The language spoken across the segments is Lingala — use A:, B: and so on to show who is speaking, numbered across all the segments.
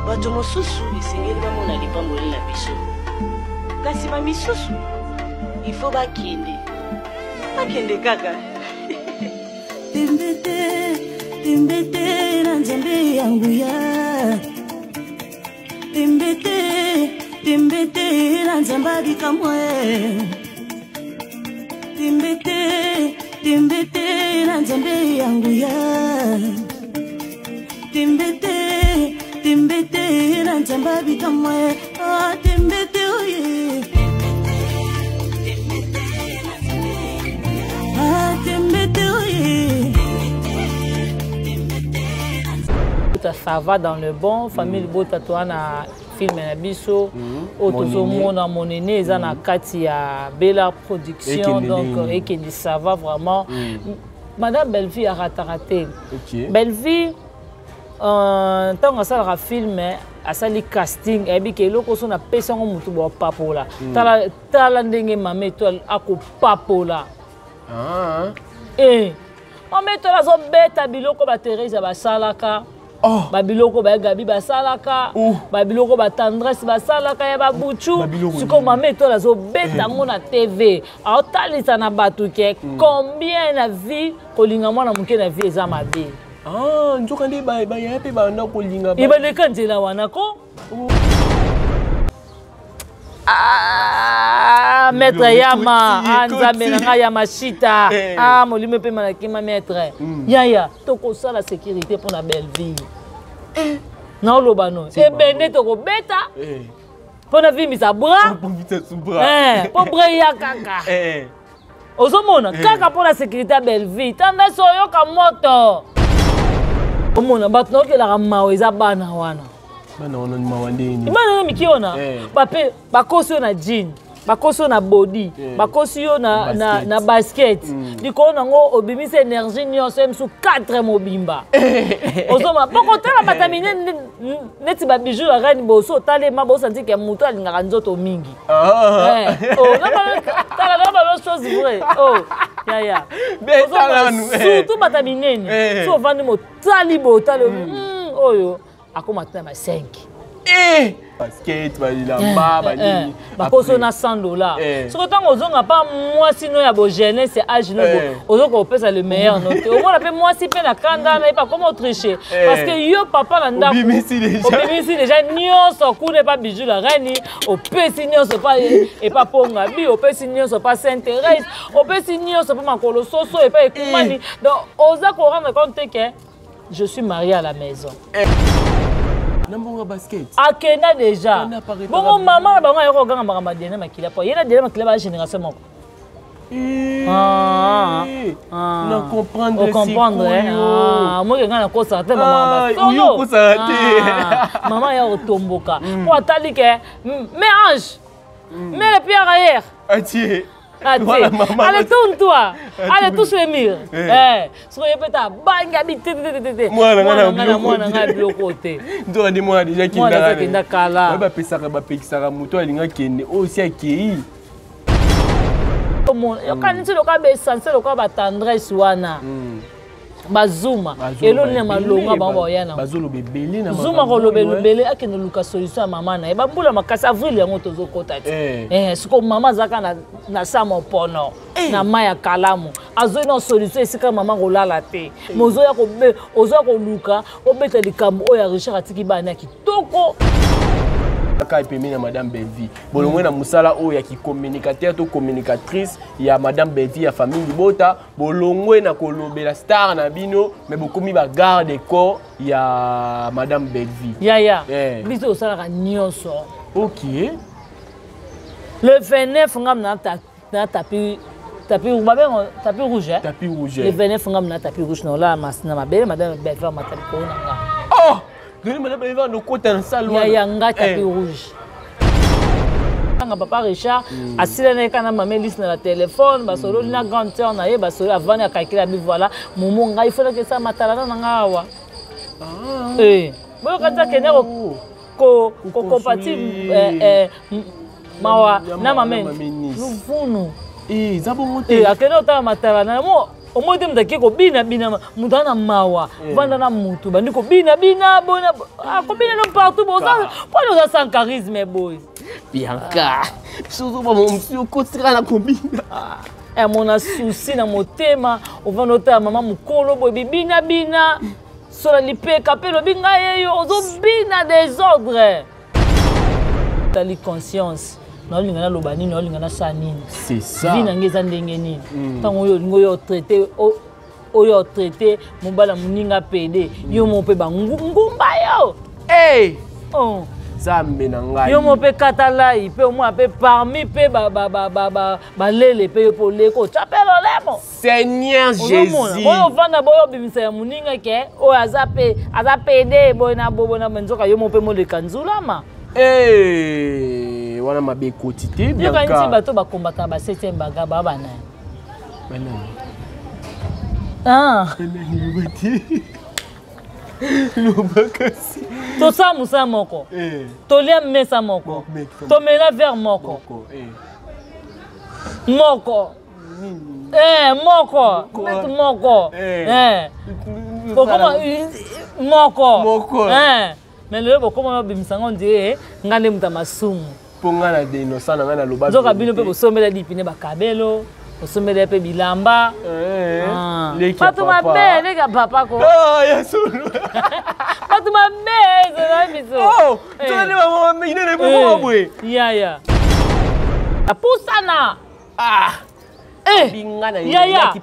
A: Bato mosusu esengeli bamona lipamboli na biso, kasi bamisusu ifo bakende, bakende kaka.
B: Tembe te, tembe te na Nzambe ya nguya. Tembe te, tembe te na Nzambe abikamwe. Tembe te, tembe te na Nzambe ya nguya. Tembe te, tembe te na Nzambe abikamwe. Ah, tembe te oye. Ah, tembe te oye.
C: Ça va dans le bon famille. Libota toa na film na biso oyo tozomona monene eza na kati ya Bela Production. Donc ekende, ça va vraiment. Madame Bellevue arataka te. Bellevue, ntango asalaka film, asali casting, ayebi ke eloko so napesi yango motu bapapola. Tala, tala ndenge Mama Etoile akopapola. Mama Etoile azobeta biloko baTherese basalaka.
D: Oh.
C: Babiloko baYagabi basalaka, babiloko baTendresse basalaka, ya babuchu. Sikoyo Mama Etoile azobeta yango na TV, aotalisa na bato ke combien na vie kolinga mwana moke na vie eza mabe.
D: Ah, nzoka nde bayaya mpe banda kolinga.
C: Ebaleka nzela wana ko. Ah, maître Yama, ah, Nzambe na ngai ya mashita. Ah, molimo mpe malakima maître. Yaya, tokosala sécurité mpona Belleville. Naoloba no ebende tokobeta mpona vimbisa bras, mpo bras eya kaka. Ozomona kaka mpona sécurité ya Belleville. Tandasi oyoka moto, omona bato naokelaka mawa, eza bana wana.
D: Bana wana mawa ndeni?
C: Bana wana miki wana, bape bakosi yo na jean, bakosi yo na body, bakosi yo na basket. Likolo nango obimisi énergie nyonso ye mosu 4 mobimba. Ozoma bokotala bato minene neti babijou ya reine, boso otalema bosanti ke moto alingaka nzoto mingi. Tala na balo, chose vrai. Oh yaya, surtout bato minene, so ovandi motali boye, otali oyo akóma tuna ba 5.
D: Basket, balilamba, banini.
C: Bakoso na 100 $. Soki ntango ozonga mpa mwasi no ya bojeunesse, age no, ozoka kopesa le meilleur no te. Omona mpe mwasi mpe na kanda na ye, bakoma otriche parce que yo papa na ndako obimisi déjà nyonso kuna epa Bijou la reine, opesi nyonso epa Ponga bi, opesi nyonso pa Sainte Thérèse, opesi nyonso mpa makolo soso epa ekumani. Donc oza korendre compte te ke je suis marié à la maison.
D: Na mbongo basket.
C: Akenda déjà. Bongo mama na bango ayoko koganga makambo ya Diana Makila, po ye na Diana Makila ba génération moko.
D: Na comprendre.
C: Ocomprendre moke, ngai nakosaka te.
D: Mama
C: te, mama ya kotomboka po atali ke mais Ange, mets le pied arrière.
D: Atie.
C: Allez, tourne-toi. Allez, touche les murs. Eh, soki ye mpe abangi abi te te te te.
D: Mwana
C: nga, mwana nga biloko te.
D: Nzoka nde mwana déjà.
C: Mwana kenda kala.
D: Bapesaka, bapekisaka moto alinga kende oyo si akei.
C: Yokanisi lokola baessentiel, lokola batendresse wana, bazuma eloni na malonga bango baoya na
D: Bazoloba ebele na
C: zuma koloba ebele. Akende luka solution ya mama na ye. Bambula makasi, avril yango tozokota ti. Sikoyo mama azalaka na sa mopono na mai ya kalamu, azoi na solution esika mama kolala te. Mais ozoya koluka obeta likambo oyo ya Richard atiki bana ya kitoko.
D: Kaka epemi na Madame Bellevue, bolongwe na mosala oyo ya kicommunicateur to communicatrice ya Madame Bellevue, ya famille Libota. Bolongwe na kolobela star na bino, mais bokomi bagarde corps ya Madame Bellevue.
C: Yaya, biso osalaka nyonso. Le 29 ngam na tapis, babengo tapis rouge, eh?
D: Tapis rouge.
C: Le 29 ngam na tapis rouge na olala na mabele. Madame Bellevue amata likolo na nga.
D: Oh, doni Madame Bellevue nokota na salle wana.
C: Yaya, nga tapis rouge nga. Papa Richard asila na ye kaka na mama Elise na telefone, basololi na grande sœur na ye, basololi, avandi, akakili, abi voilà momo ngai folaki esala matalana na nga awa. Boyoka ti akende kokompati mawa na mame luvunu.
D: Eza bongo te.
C: Akende kotala matalana mo. Omoni te moto ake kobinabina, moto aza na mawa, vanda na motu, bandi kobinabina bona akobina no partout, boza mpona oza sans charisme boye.
D: Bianca, biso ozobama mosusu okotika na kobina.
C: Amona souci na motema, ovanda otala mama mokolo boye bibinabina, sola lipeka mpe elobi ngai yeyo ozobina desordre. Tali conscience, naolinga naloba nini, naolinga nasala nini,
D: C'est ça.
C: Vie na ngai eza ndenge nini? Ntango oyo olingi oyo otraite, oyo otraite mobala moninga pede, yo mo mpe bangumba yo.
D: Hey!
C: Oh.
D: Nzambe na ngai.
C: Yo mo mpe kata lai mpe omona mpe parmi mpe balele mpe yo mpe oleki otya mpe lolemo.
D: Seigneur Jésus.
C: Oyo ovanda boyo obimisa ya moninga ke oyo aza pe aza pede boye na boye na nzoka yo mo mpe moleka nzulama.
D: Hey, wana mabe ekoti te.
C: Yokanisi bato bakombataka ba 7e baga ba banani?
D: Banani?
C: Ah.
D: Loba kasi.
C: Tosala mosala moko, tolia mesa moko, tomela verre moko moko moko mbetu moko, bokoma moko. Mais lelo bokoma babimisa ngo ndie nga nde moto ya masumu.
D: Mpo nga na innocent na ngai naloba.
C: Nzoka bino mpe bosombela dipine bakabelo, bosombela mpe bilamba. Bato mabe, leki ya papa ko.
D: Ya solo.
C: Bato mabe ezala biso.
D: Boye.
C: Yaya apusana.
D: Yaya,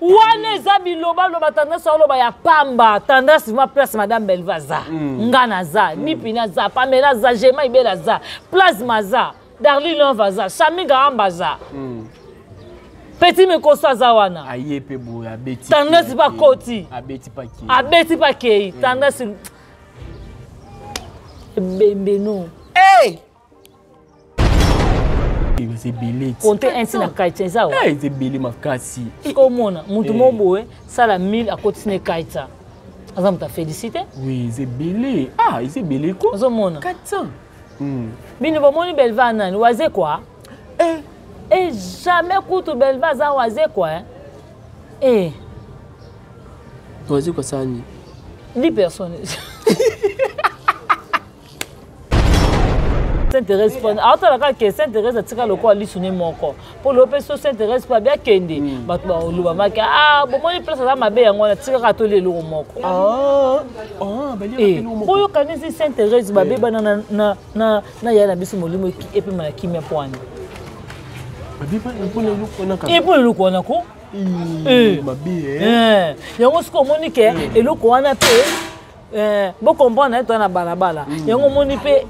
C: wana eza bilobaloba. Tendance aloba ya pamba. Tendance ma place madame Belva aza, nga naza, Mipina aza, Pamela aza, Gema Ibela aza, Plasma aza, Darli Love aza, Shami Garamba aza, Petit Mekoso aza wana.
D: Aye mpe boye abeti.
C: Tendance mpe akoti.
D: Abeti pake.
C: Abeti mpe akei. Tendance ebembeno.
D: Eza ebele.
C: Konte inti na kaita eza wa.
D: Eza ebele makasi.
C: Komona motu moko boye sala 1000 akotisi na ekaita, aza moto afélicité.
D: Oui, eza ebele. Ah, eza ebele ko.
C: Ozomona.
D: 400.
C: Bino bomoni Belva nani waze kwa e jamais kutu Belva aza waze kwa e.
D: Waze kwa sani.
C: 10 personnes. Sainte Thérèse mpo aotala kaka ke Sainte Thérèse atika lokola lisu ne moko mpo lelo mpe so Sainte Thérèse mpo abi akende, bato balobamaki ah bomoni place aza mabe, yango wana tika kaka toli eloko moko. Oyo kanisi Sainte Thérèse babebana na ya na biso molimo epema na kimia mpo wana epo eloko wana ko yango soki omoni ke eloko wana mpe bocomprendre ye toza na balabala, yango omoni mpe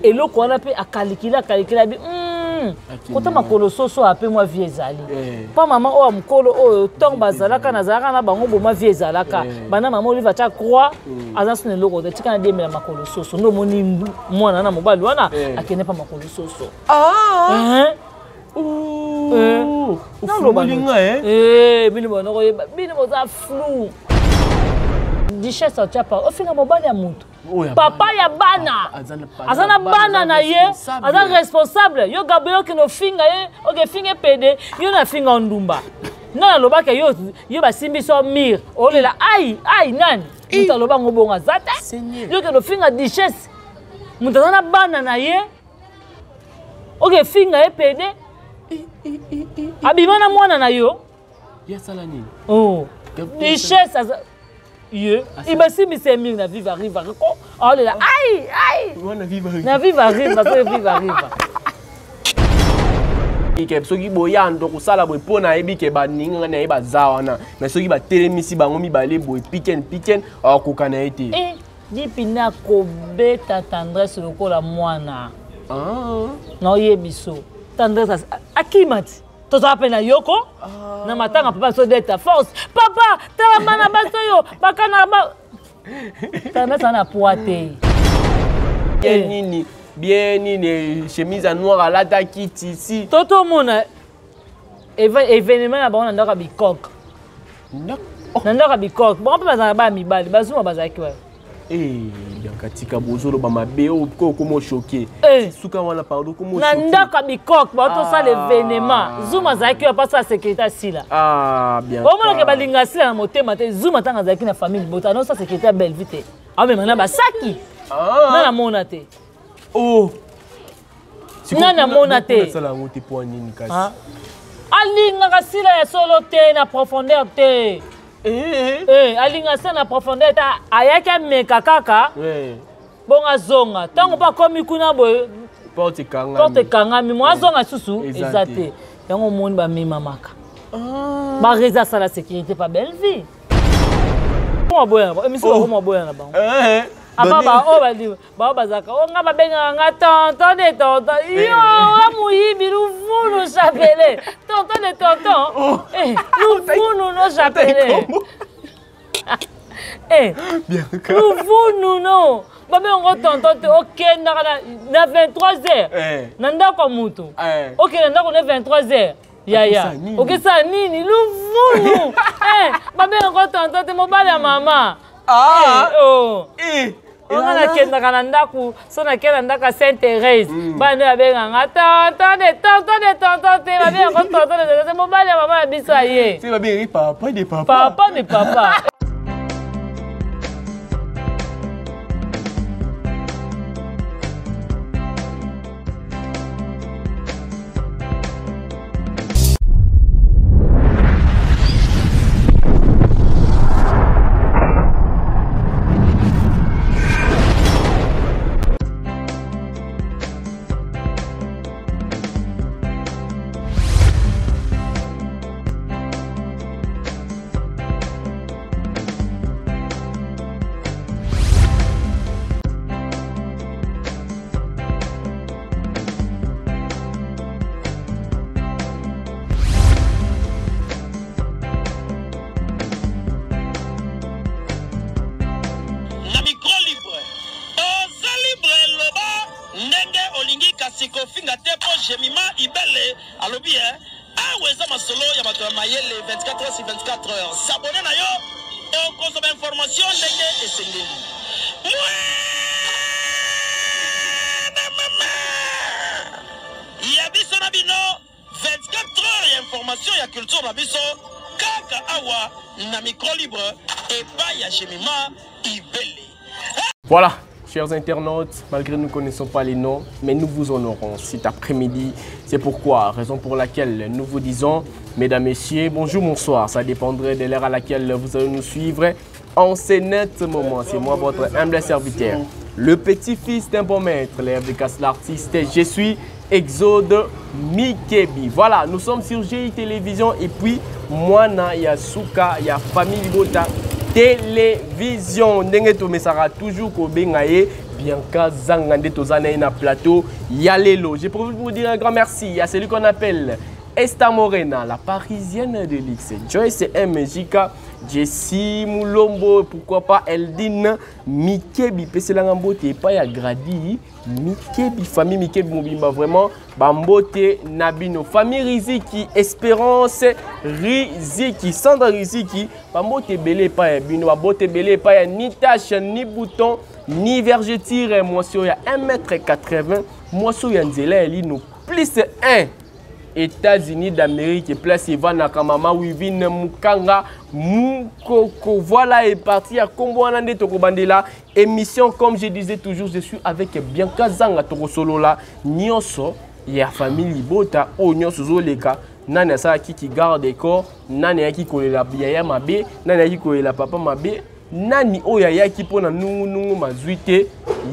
C: eloko wana mpe akalikili akalikili abi kota makolo soso ape mwa vie ezali mpa mama oyo ya mokolo oyo ntongo bazalaka nazalaka na bango boma vie ezalaka banda mama Olive atya croix aza sona eloko te, tika na diembela makolo soso nde omoni mwana na mobali wana akende mpa makolo soso.
D: Naloba
C: bino bana koyeba bino boza flou. Duchesse atya pa ofinga mobali ya motu, papa ya bana, aza na bana na ye, aza responsable. Yo Gabriel okende ofinga ye, okefinga epede yo na finga ndumba nani alobaka yo, yo basimbi so mire olela ai ai nani moto aloba ngo bongo aza te. Yo okende ofinga duchesse, moto aza na bana na ye, okefinga ye pede abima na mwana na yo.
D: Yasala nini?
C: Oh. Duchesse aza ye ibasimbisa mingi na viva riva ko aolela ai ai na viva riva so viva riva.
D: Ke soki boyando kosala boye mpo nayebi ke baninga na ye baza wana, mais soki batelemisi bango mibale boye piken piken, akokoka na ye te.
C: Dipina kobeta Tendresse lokola mwana naoyebi so Tendresse akima ti tozala mpe na yoko na matanga papa so deta force papa tala bana basi oyo bakana ba Tendresse aza na poids te.
D: Bien nini, bien nini, chemise ya noir alataki tisi.
C: To tomona événement na bango na ndako ya bikok, na ndako ya bikok bango mpe bazala baya mibali bazuma bazalaki wana.
D: Eh, Bianca tika bozoloba mabe oyo okoma ochoke.
C: Eh.
D: Suka wana pardon okoma
C: Na
D: ochoke.
C: ndako ya bikoke baotosala
D: Ah.
C: événement, Zuma azalaki oyo apasala sécurité asila.
D: Ah, Bianca.
C: Omonake balinga asila na motema te. Zuma ntango azalaki na famille libota, anosala sécurité ya Bellevue te, amema na basaki.
D: Ah.
C: Nga namona te.
D: Oh.
C: Nga namona te.
D: Nasala yango te mpo ya nini kasi?
C: Ah. Alingaka sila ya solo te na profondeur te.
D: Eh.
C: Eh, alingaka sila na profondeur te, ayaki ameka kaka.
D: Ouais.
C: Bongo azonga ntango mpo akomi kuna boye,
D: Porte ekangami.
C: Porte ekangami, mo azonga susu
D: Eza
C: eza
D: te.
C: te. Yango omoni bamemamaka baresa asala sécurité pa Bellevue. Aboya na bango émission, bakoma aboya na bango.
D: Eh.
C: Apa
D: Doni-
C: baoyo bali bao bazalaka o nga babengaka nga tonton de tonton, yo nga moyibi luvunu chapelet, tonton de tonton. Eh, luvunu no chapelet. Eh,
D: Bianca.
C: luvunu no babengango tonton te, okendaka na 23 heures
D: Eh.
C: na ndako ya motu.
D: Eh.
C: Okende ndako na 23 heures, yaya.
D: Okosala nini?
C: Okesala nini luvunu? Eh, babengango tonton te, mobali ya mama.
D: Ah.
C: Eh, oh.
D: Eh.
C: Nga nakendaka na ndako, so nakende na ndako ya Sainte Thérèse, bana nde babenganga tonton de tonton de tonton te, babengaka tonton de tonton te, mobali ya mama na biso aye.
D: C'est babengaki papa de papa.
C: Papa de papa.
E: Na micro libre, oza libre, loba ndenge olingi, kasi kofinga te, mpo Jemima Ibele alobi e awa eza masolo ya bato ya mayele. 24 heures sur 24 heures, s'abonner na yo, okozwa bainformation ndenge esengeli. Mwana mama ya biso na bino, 24 heures ya information ya culture na biso, kaka awa na micro libre epai ya Jemima Ibele.
D: Voilà, chers internautes, malgré nous ne connaissons pas les noms, mais nous vous honorons cet après-midi. C'est pourquoi, raison pour laquelle nous vous disons, mesdames, messieurs, bonjour, bonsoir. Ça dépendrait de l'heure à laquelle vous allez nous suivre en ce net moment. C'est moi, votre humble serviteur, le petit-fils d'un bon maître, l'élève de casse l'artiste. Je suis Exode Mikebi. Voilà, nous sommes sur GI Télévision et puis Mwana Yasuka, ya famille Libota Télévision. Ndenge tomesaka toujours kobenga ye Bianca Zanga nde toza na ye na plateau ya lelo. Je profite pour vous dire un grand merci à celui qu'on appelle Esta Morena, la parisienne de luxe, Joyce M. Jika, Jessie Moulombo, pourquoi pas Eldine Mikebi, peselanga mbote epai ya Gradi Mikebi, famille Mikebi mobimba, vraiment bambote na bino. Famille Riziki, Espérance Riziki, Sandra Riziki, bambote ebele epai ya bino, bambote ebele epai ya ni tache, ni bouton, ni vergetire, mwasi oyo ya 1m80, mwasi oyo ya nzela ya lino plus 1 États-Unis d'Amérique, place evandaka mama Wivine Mukanga Mukoko. Voilà, est parti à Kombo wana nde tokobandela émission. Comme je disais toujours, je suis avec Bianca Zanga, tokosolola nyonso ya famille Libota oyo nyonso ozoleka. Nani asalaki ki garde corps? Nani ayaki kolela yaya mabe? Nani ayaki kolela papa mabe? Nani oyo ayaki mpona nungunungu mazwi te?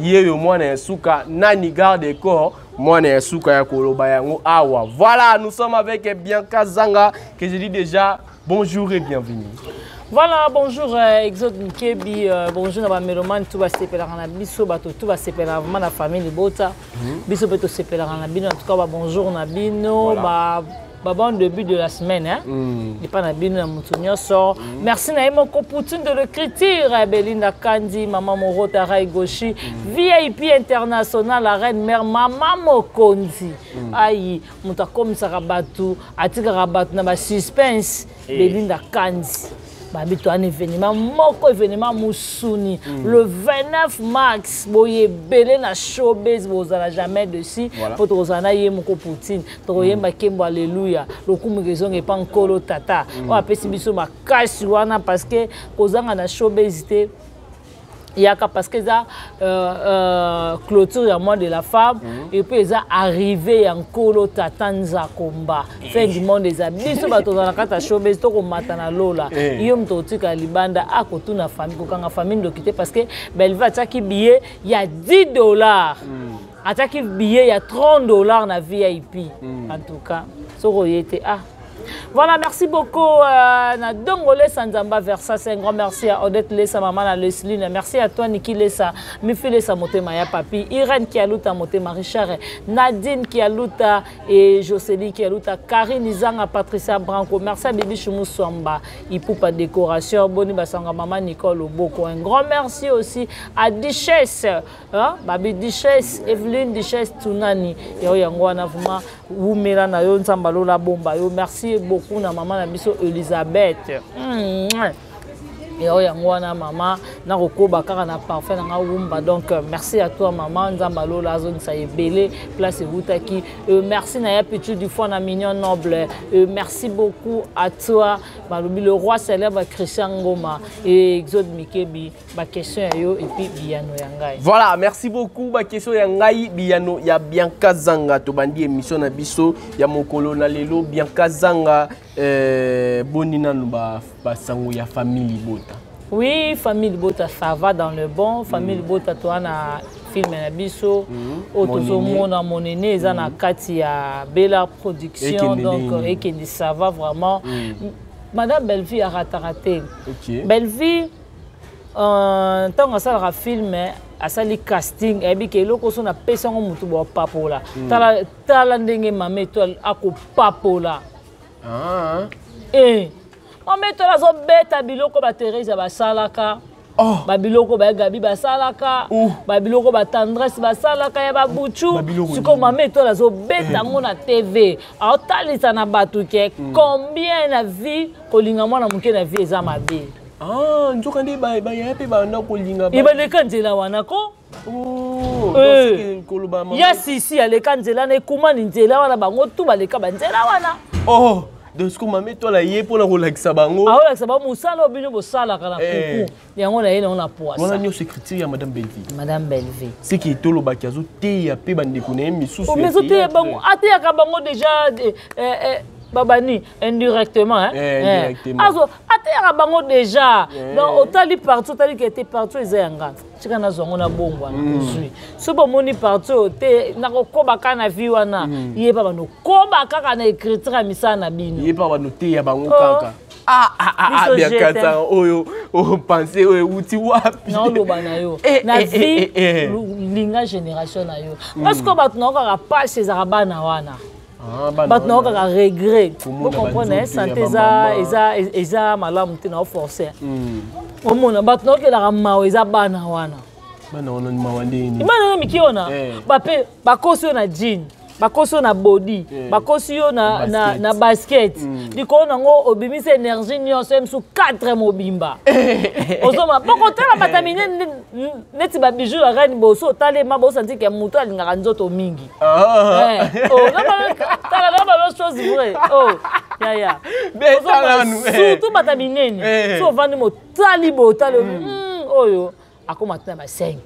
D: Ye oyo mwana ya suka, nani garde corps, mwana ya suka ya koloba yango awa. Voilà, nous sommes avec Bianca Zanga, que je dis déjà bonjour et bienvenue.
C: Voilà, bonjour Exode Mikebi, bonjour na bamélomane tout basepelaka na biso, bato tout basepelaka vraiment na famille Libota. Biso mpe tosepelaka na bino, en tout cas ba bonjour na bino,
D: Voilà.
C: ba bon début de la semaine, hein. Epa na bino na motu nyonso. Merci na ye moko Poutine de l'écriture, Belinda Kandi, Mama Morota Rai Goshi, VIP international, la reine mère, Mama Mokonzi. Ayi, moto akomisaka bato, atikaka bato na ba suspense,
D: Eh.
C: Belinda Kandi. Babi to un événement moko, événement musuni. Le 29 mars, boye ebele na showbiz, bozala jamais dessus. Po tokozala na ye moko Poutine, tokoyemba kembo alleluya, lokumu kezonga epa nkolo tata. Oyo apesi biso makasi wana, parce que kozanga na showbiz te, yaka, parce que eza clôture ya mois de la femme et puis eza arrivé ya nkolo tata Nzakomba, fin du monde. Eza biso bato tozala na kati ya showbiz, tokomata na lola. Yo moto otika libanda, akotuna famille, kokanga famille ndoki te, parce que Belve atiaki billet ya 10 $, atiaki billet ya 30 $ na VIP. En tout cas, soki oye te, ah. Voilà, merci beaucoup. Na Dongo Lesa Nzamba Versace, un grand merci à Odette Lesa, maman na Leslie. Merci à toi, Niki Lesa, Mifi Lesa Motema ya Papi, Irène Kialuta Motema, Richard, Nadine Kialuta et Jocelyne Kialuta, Karine Izanga, Patricia Branco. Merci à Bibi Swamba, Ipupa Décoration, Boni Basanga, Maman Nicole Oboko. Un grand merci aussi à Duchesse, hein, Babi Duchesse, Evelyne Duchesse Tunani. Yo yango wana vraiment wumela na yo, Nzambe alola bomba yo. Merci beaucoup na mama na biso Elizabeth. Yo yango wana mama, nakokoba kaka na parfum na nga wumba. Donc merci à toi mama, Nzambe alola azongisa ebele place ewutaki. Merci na ya Pichu du fois na Mignon Noble. Merci beaucoup à toi, balobi le roi célèbre Christian Ngoma et Exode Mikebi. Baquestion ya yo et puis biyano ya ngai.
D: Voilà, merci beaucoup. Baquestion ya ngai, biyano ya Bianca Zanga. Tobandi émission na biso ya mokolo na lelo. Bianca Zanga, boni nanu basango ya famille libota?
C: Oui, famille libota, ça va dans le bon. Famille libota, toa na film na biso oyo tozomona monene, eza na kati ya Bela Production. Donc ekende, ça va vraiment. Madame Bellevue arataka te. Bellevue, ntango asalaka film, asali casting, ayebi ke eloko so napesi yango motu bapapola. Tala, tala ndenge mama Etoile akopapola. Eh, mama Etoile azobeta biloko baTherese basalaka. Babiloko baYagabi basalaka, babiloko baTendresse basalaka, ya babuchu. Sikoyo mama Etoile azobeta yango na TV, aotalisa na bato ke combien na vie kolinga mwana moke na vie eza mabe.
D: Ah, nzoka nde bayaya mpe banda kolinga.
C: Ebaleka nzela wana ko. Ya sisi aleka nzela na ekumani, nzela wana bango tu baleka banzela wana.
D: Oh, donc sikoyo mama Etoile ye mpona kolakisa bango.
C: Aolakisa bango mosala oyo bino bosalaka na kuku, yango na ye nango na poisa.
D: Wana nyonso écriture ya madame Bellevue.
C: Madame Bellevue.
D: Seki tolobaki azoteya mpe bandeko na ye misusu.
C: Mais azoteya bango, ateyaka bango déjà babani indirectement, hein?
D: Eh, indirectement.
C: Azo ateyaka bango déjà. Donc otali partout, otali ke te partout eza yanga, tika nazwa yango na bongo wana. Ozwi so bomoni partout oyo te, nakokoba kaka na vie wana. Ye pa bano koba kaka na écriture ya misala na bino.
D: Ye mpa banoteya bango kaka. Ah, Bianca Zanga, oyo opense oyo euti wapi?
C: Naoloba na yo, na vie linga génération na yo, parce que bato nao kaka pasi ezalaka bana wana, bato nao kaka regret. Bocomprendre, santé eza malamu te, nao force omona bato naokelaka mawa eza bana wana.
D: Bana wana mawa ndeni?
C: Bana wana miki wana bape bakosi yo na jean, bakosi yo na body, bakosi yo na basket. Likolo nango obimisi énergie nyonso ye mosu 4 mobimba. Ozoma bokotala bato minene neti babijou ya reine, boso otalema bosanti ke moto alingaka nzoto mingi. Tala na balo, chose vrai. Oh yaya, surtout bato minene, so ovandi motali boye, otali oyo akóma te na ba 5,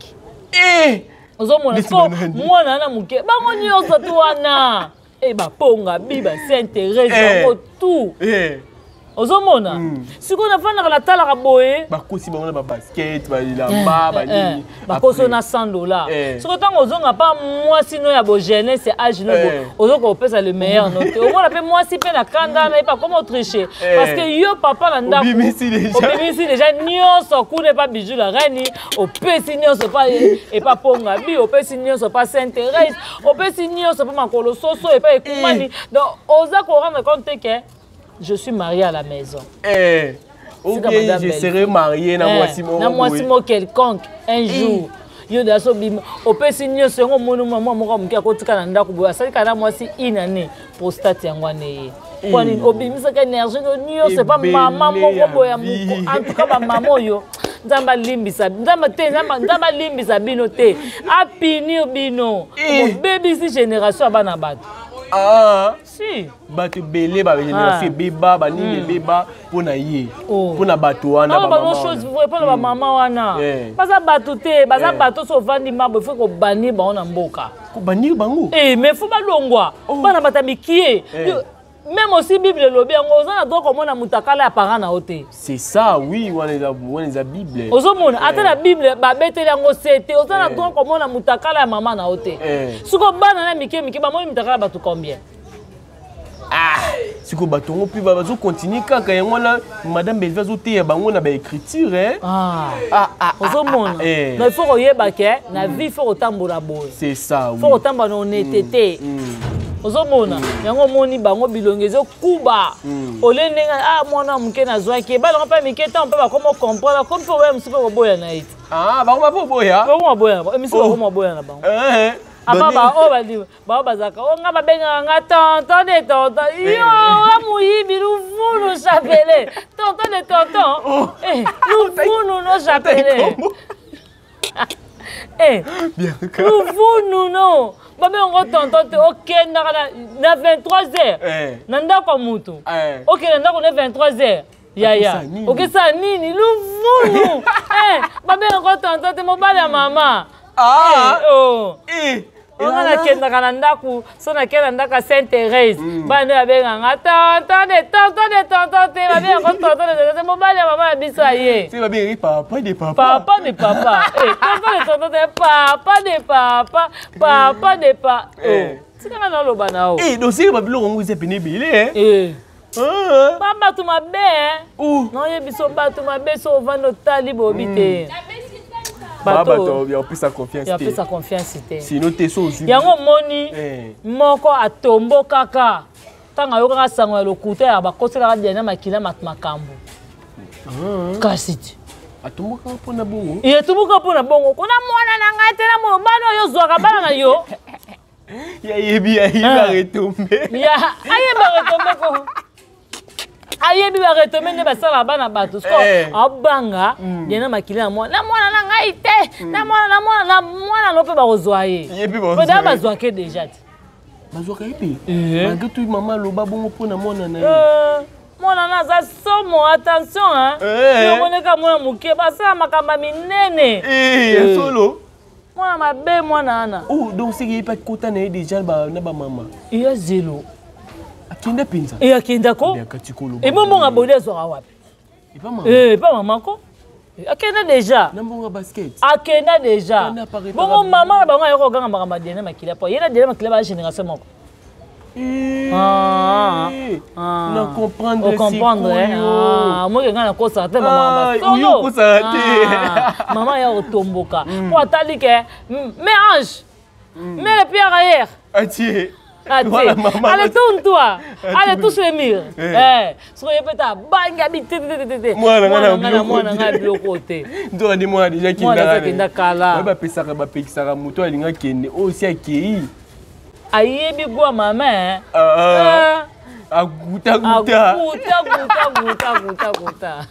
C: ozomona siko mwana wana moke, bango nyonso tu wana e baponga bi ba Sainte Thérèse, bango tout. Ozomona sikoyo nafandaka natalaka boye.
D: Bakosi bango na babasket, balilamba, banini.
C: Bakosi na 100 $. Soki ntango ozonga mpa mwasi no ya bojeunesse, age no, ozoka kopesa le meilleur no te. Omona mpe mwasi mpe na kanda na ye pa koma otriche, parce que yo papa na ndako obimisi déjà nyonso kuna epa Bijou la reine, opesi nyonso epa epa Ponga bi, opesi nyonso epa Sainte Thérèse, opesi nyonso epa makolo soso, epa ekumani. Donc oza korendre compte te ke je suis mariée à la maison.
D: Eh. Ou bien je serai mariée na mwasi moko.
C: Na mwasi moko quelconque un jour. Yo da so bima opesi nyonso yango, omoni mwa moko moke akotika na ndako boye, asali kaka na mwasi une année, prostate yango wana eye. Mpo nini obimisaka énergie no nyonso epa mama moko boye ya moko? En tout cas, bamama oyo, Nzambe alimbisa, Nzambe te, Nzambe alimbisa bino te, apunir bino. Bobebisi génération ya bana bato.
D: Ah.
C: Si.
D: Bato ebele, bagénération ebeba, banini ebeba mpo na ye, mpo na bato wana.
C: Bango chose vrai mpo na bamama wana. Baza bato te, baza bato. So ovandi mabo, il faut kobannir bango na mboka.
D: Kobannir bango?
C: Eh, mais faut balongwa. Bana bato ya mikie. Même aussi Bible elobi yango, oza na droit komona moto akala ya parent na yo te.
D: C'est ça, oui, wana eza, wana eza Bible.
C: Ozomona, ata na Bible babeteli yango se te, oza na droit komona moto akala ya mama na yo te. Siko bana na mike mike bamoni moto akala bato combien?
D: Ah, sikoyo bato yango mpe bazocontinue kaka. Yango wana madame Belvi azoteya bango na baécriture.
C: Ozomona, mais il faut koyeba ke na vie, il faut kotambola boye.
D: C'est ça, oui.
C: Faut kotambola na honnêteté. Ozomona yango, omoni bango bilongi ezokuba olie ndenge ah mwana moke nazwaki ebalanga mpe mike. Ntango mpe bakoma comprendre, bakomi mpe oboya, mosusu mpe koboya na ye te.
D: Bango mpe oboya.
C: Bakoma boya na bango, misusu bakoma boya na bango. Apa baoyo bali bao bazalaka o nga babengaka nga tonton de tonton. Yo wa moyibi luvunu chapelet, tonton de tonton, luvunu no chapelet, luvunu no babengo tonton te. Okendaka na 23 heures na ndako ya mutu, okende ndako na 23 heures, yaya, okesala nini? Luvunu babengako tonton te, mobali ya mama. Nga nakendaka na ndako, so nakende na ndako ya Sainte Thérèse, bana nde babenganga tonton de tonton de tonton te, babengaka tonton de tonton te, mobali ya mama na biso aye.
D: Papa de papa.
C: Papa de papa, tonton de tonton te, papa de papa, papa de pa. Tikanga naloba na yo.
D: Dossier babiloko yango eza pene ebele.
C: Ba bato mabe naoyebi biso, bato mabe. So ovandi otali boyebi te.
D: Bato ya opesa confiance te.
C: Yapesa confiance te.
D: Sino te, so ozwi.
C: Yango omoni, moko atombo kaka ntango ayokaka sango ya lokuta ya bakoselaka Diana Makila makambo, kasi te.
D: Atombokaka mpona bongo?
C: Etomboka mpona bongo kuna mwana na ngai te, na bana oyo ozwaka bana na yo.
D: Yayebi, ayebi aretombe.
C: Ayebi aretombe ko, ayebi baretombées nde basalaka bana bato. Siko abanga Diana Makila na mwana, na mwana na ngai te, na mwana, na mwana, na mwana no mpe bakozwa ye po da bazwake déjà te.
D: Bazwaka ye mpe malgré tout. Mama aloba bongo mpona mwana na ye.
C: Mwana na aza somo, attention. Omoneka mwana moke, basala makambo ya minene.
D: Ya solo.
C: Mwana mabe, mwana wana.
D: Oh, donc seki ye mpe akota na ye déjà na bamama.
C: Eya zelo.
D: Akenda mpenza.
C: E akenda ko ebombonga bodi azwaka wapi? Epa mama ko akenda déjà.
D: Na mbongo basket.
C: Akenda déjà. Bongo mama na bango ayoko koganga makambo ya Diana Makila, po ye na Diana Makila ba génération moko.
D: Na comprendre.
C: Ocomprendre moke, ngai nakosaka te.
D: Mama okosaka te.
C: Mama ya kotomboka po atali ke mais Ange, mets le pied arrière.
D: Atie.
C: Allez, tourne-toi. Allez, touche les murs. Soki ye mpe abangi abi te te te te.
D: Mwana
C: nga, mwana nga biloko te.
D: Nzoka nde mwana déjà.
C: Kenda kala.
D: Bapesaka, bapekisaka moto alinga akende oyo si akei.
C: Ayebi gwa mama.
D: Aguta guta.
C: Aguta guta guta guta guta.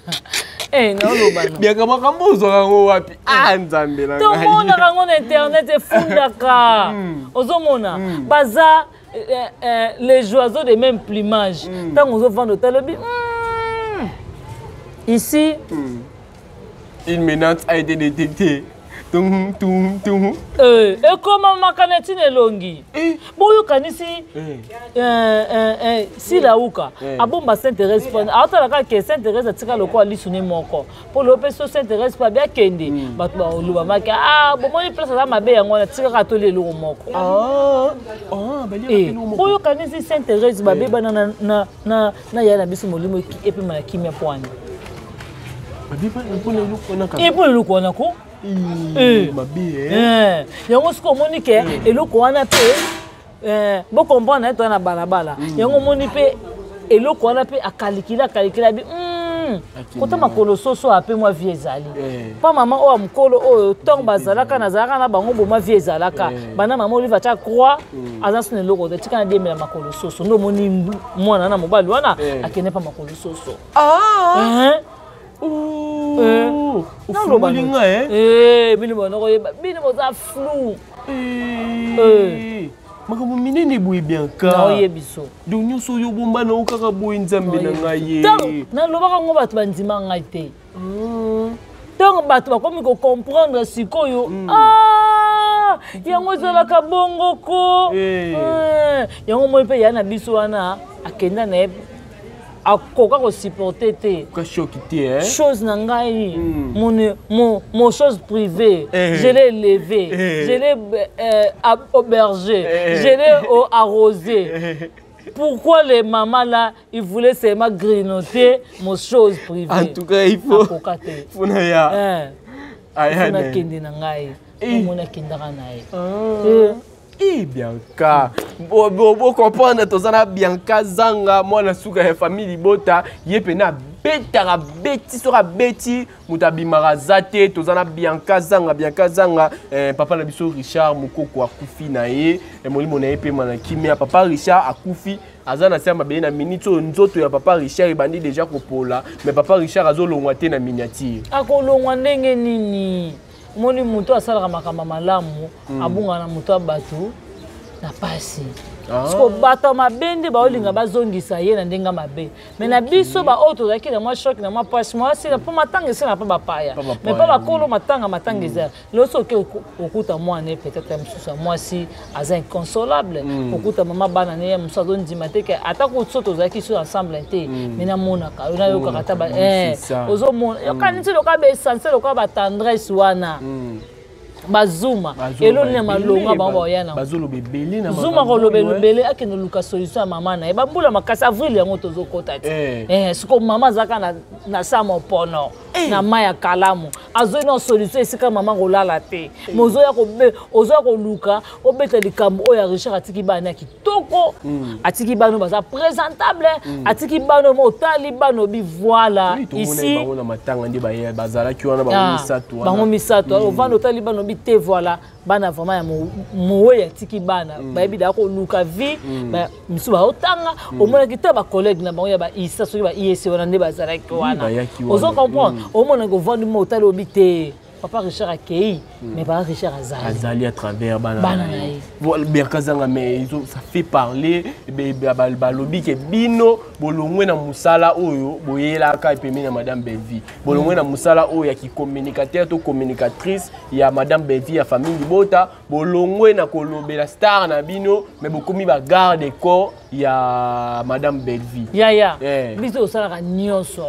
C: Naoloba no.
D: Biaka, makambo ozwaka yango wapi? Ah, Nzambe na ngai.
C: Tomonaka yango na internet, efundaka. Ozomona baza les oiseaux de même plumage. Ntango ozovanda otalobi ici.
D: Une menace a été détectée. Tum tum tum.
C: Ekomamaka na ntina elongi boyokanisi. Silauka abomba Saint Thérèse mpo aotala kaka ke Saint Thérèse atika lokola lisu ne moko mpo lelo mpe so Saint Thérèse mpo abi akende, bato balobamaki: ah, bomoni place aza mabe. Yango wana tikaka toli eloko moko boyokanisi. Saint Thérèse babebana na ya na biso, molimo epema na kimia, mpo wana epo eloko wana ko. Yango soki omoni ke eloko wana mpe bocomprendre ye, toya na balabala. Yango omoni mpe eloko wana mpe akalikili, akalikili abi. Kota makolo soso ape mwa vie ezali mpa mama oyo ya mokolo oyo ntongo bazalaka nazalaka na bango boma vie ezalaka banda mama Olive atya croix, aza so na eloko te. Tika nadiembela makolo soso nde omoni mwana na mobali wana akende mpa makolo soso.
D: Ofungoli nga.
C: Bino bonokoyeba, bino boza flou.
D: Makambo minene boye, Bianca.
C: Naoyebi so.
D: Donc nyonso oyo obomba na yo kaka boye, Nzambe na ngai ye.
C: Nalobaka ngo, bato bandima ngai te. Ntango bato bakomi kocomprendre sikoyo, ah, yango ezalaka bongo ko. Yango moi mpe ya na biso wana akenda na ye, akoka kosupporter te.
D: Choki te.
C: Chose na ngai, mon chose privée, je l'ai élevé, je l'ai aubergé, je l'ai arrosé. Pourquoi les mamans là, ils voulaient seulement grignoter mon chose privée?
D: En tout cas, il faut
C: Akoka te.
D: Funa ya.
C: Aya, nakende na ngai, omoni akendaka na ye.
D: Eh, Bianca, bocomprendre, toza na Bianca Zanga, mwana suka ya famille libota. Ye mpena abetaka, abeti, soki abeti moto abimaka aza te. Toza na Bianca Zanga. Bianca Zanga, papa na biso Richard Mokoko akufi na ye, molimo na ye pema na kimia. Papa Richard akufi, aza na se ya mabele na minute oyo. Nzoto ya papa Richard ebandi déjà kopola, mais papa Richard azolongwa te na miniature.
C: Akolongwa ndenge nini? Omoni, moto asalaka makambo malamu abungaka na moto ya bato na pasi. Siko bato ya mabe nde baolinga bazongisa ye na ndenge mabe. Mais na biso baoyo tozalaki na mwa choc, na mwa pasi, mwa asila, mpo matanga esila mpo bapaya, mais mpo bakolo matanga, matanga eza lelo. Soki okuta mwana ye peut-être ya mosusu ya mwasi aza inconsolable, okuta mama bana ne ya mosusu azondima te ke ata so tozalaki so ensemble te, mais namonaka yo, nayokaka ata ozomona yokanisi lokola baessentiel, lokola batendresse wana bazuma eloni na malonga bango baoya
D: na
C: zuma koloba elobele. Akende luka solution ya mama na ye. Bambula makasi, avril yango tozokota te. Siko mama azalaka na sa mopono na mai ya kalamu, azoi na solution esika mama kolala te. Mais ozoya koluka obeta likambo oyo ya Richard. Atiki bana ya kitoko, atiki bana oyo baza présentable, atiki bana oyo otali bana obi voilà
D: ici. Bango na matanga nde bazalaki wana, bango misato.
C: Bango misato, ovanda otali bana obi te, voilà bana vraiment ya mowe. Atiki bana bayebi daa koluka vie, misu baotanga. Omonaki te bacollègue na bango ya baisa, soki ba IEC wana nde bazalaki wana, ozo comprendre. Omonaki ovandi mo otali obi te, papa Richard akei, mais papa Richard azali.
D: Azali à travers bana.
C: Bana na ye.
D: Bianca Zanga, mais ça fait parler. Balobi ke bino bolongwe na mosala oyo boyelaka epembeni na madame Bellevie, bolongwe na mosala oyo ya kicommunicateur to communicatrice ya madame Bellevie, ya famille libota, bolongwe na kolobela star na bino, mais bokomi bagarde corps ya madame Bellevie.
C: Yaya, biso osalaka nyonso.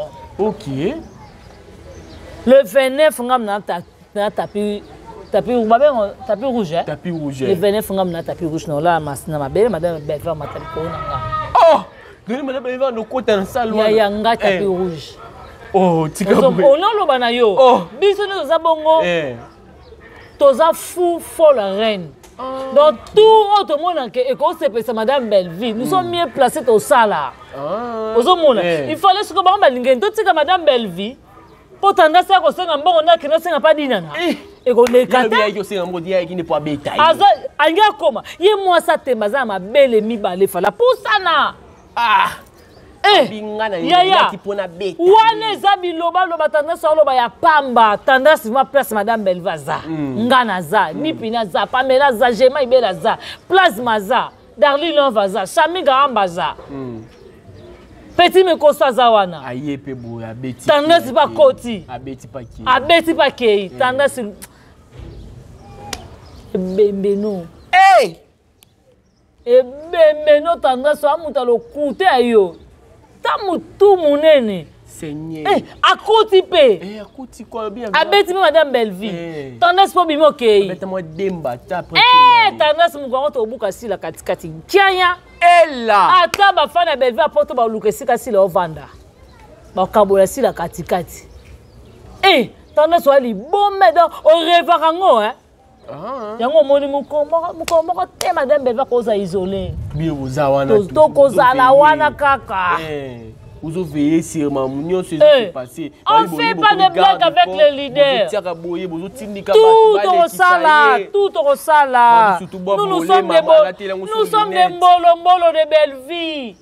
C: Le 29 ngam na na tapis babengo tapis rouge, eh?
D: Tapis rouge.
C: Le 29 ngam na tapis rouge na olala na mabele, madame Bellevue mata likolo na nga.
D: Oh, doni madame Bellevue nokota na salle
C: wana. Ya nga tapis rouge.
D: Oh, tika.
C: Ololoba na yo. Biso nde toza bongo, toza fou folle reine. Donc tout oyo tomonaka ekosepesa madame Bellevue, nous sommes mieux placés tosala. Ozomona, il fallait soki bango balingeni totika madame Bellevue mpo tandasi ya kosenga mbongo nde akende osenga mpa dinana, ekoleka te. Alingi akoma ye mwasi atemba, aza na mabele mibale, fala pusana. Yaya, wana eza bilobaloba. Tendance aloba ya pamba. Tendance ma place madame Belva aza, nga naza, Mipini aza, Pamela aza, Gema Ibele aza, Plasma aza, Darli Love aza, Shami Garamba aza, Petit Mekoso aza wana.
D: Aye mpe boye abeti.
C: Tendance bakoti.
D: Abeti paki.
C: Abeti pakei. Tendance ebembe no.
D: Hey!
C: Ebembe no. Tendance amuta lokute ya yo ta motu monene.
D: Seigneur.
C: Akoti mpe.
D: Akoti kwa
C: abeti mpe madame Bellevue. Tendance mpo bimi okei.
D: Abeta mwa demba ta
C: après. Tendance moko yango tobuka sila katikati kianya.
D: Ela.
C: Ata bafana ya Bellevue apoto baluka esika sila ovanda, bakabola sila katikati. Tendance oya libome, donc orevaka yango. Yango omoni mokolo moko te madame Bellevue akoza isolé.
D: Bino boza wana.
C: Tokozala wana kaka.
D: Ozoveille sur mamu nyonso ezopase.
C: On fait pas de blague avec le leader.
D: Bozotiaka boye, bozotindika.
C: Tout tokosala, tout tokosala. Nous, nous sommes des nous sommes des mbolombolo de belle vie.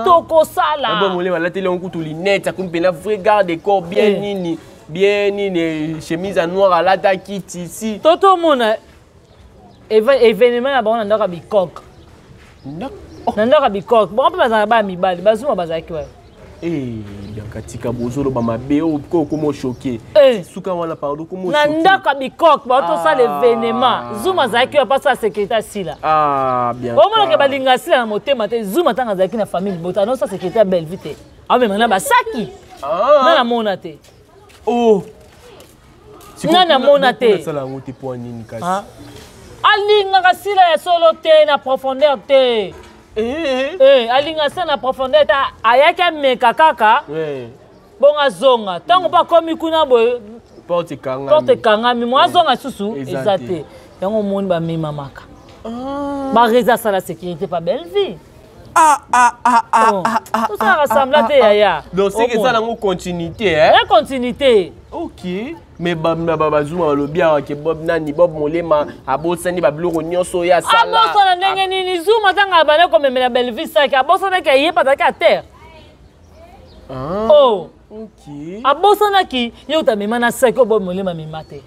C: Tokosala.
D: Molema alateli yango kutu lunette, akomi mpena vrai garde corps, bien nini, bien nini, chemise ya noir alataki tisi.
C: Totomona événement na bango na ndako ya bikoke, na ndako ya bikoke. Bango mpe bazalaka baya mibali, bazuma bazalaki wapi?
D: Bianca, tika, bozoloba mabe oyo okoma ochoquer. Suka wana, pardon,
C: koma. Na ndako ya bikoke bao tosala événement, Zuma azalaki wapi? Asala sécurité asila. Omonake balinga asila na motema te. Zuma ntango azalaki na famille libota, anosala sécurité ya Bellevue te, aomema na basaki nga namona te. Nga namona te.
D: Asala yango te mpo nini kasi?
C: Alingaka sila ya solo te, na profondeur te. Alingaka sila na profondeur te. Ayaki ameka kaka bongo azonga. Ntango mpo akomi kuna boye,
D: porte ekangami.
C: Porte ekangami, mo azonga susu eza te. Yango omoni bamemamaka baresa asala sécurité pa Bellevue. Tosalaka semblant te, yaya.
D: Donc c'est que eza nango continuité.
C: Ya continuité.
D: Ok, mais bazuma balobi awa ke Bob nani, Bob Molema abosani babiloko nyonso oyo asala.
C: Abosana ndenge nini? Zuma ntango abanda komemela Bellevue saki, abosanaki aye azalaki à terre. Oh, abosanaki ye kuta amema na saki oyo Bob Molema amema te.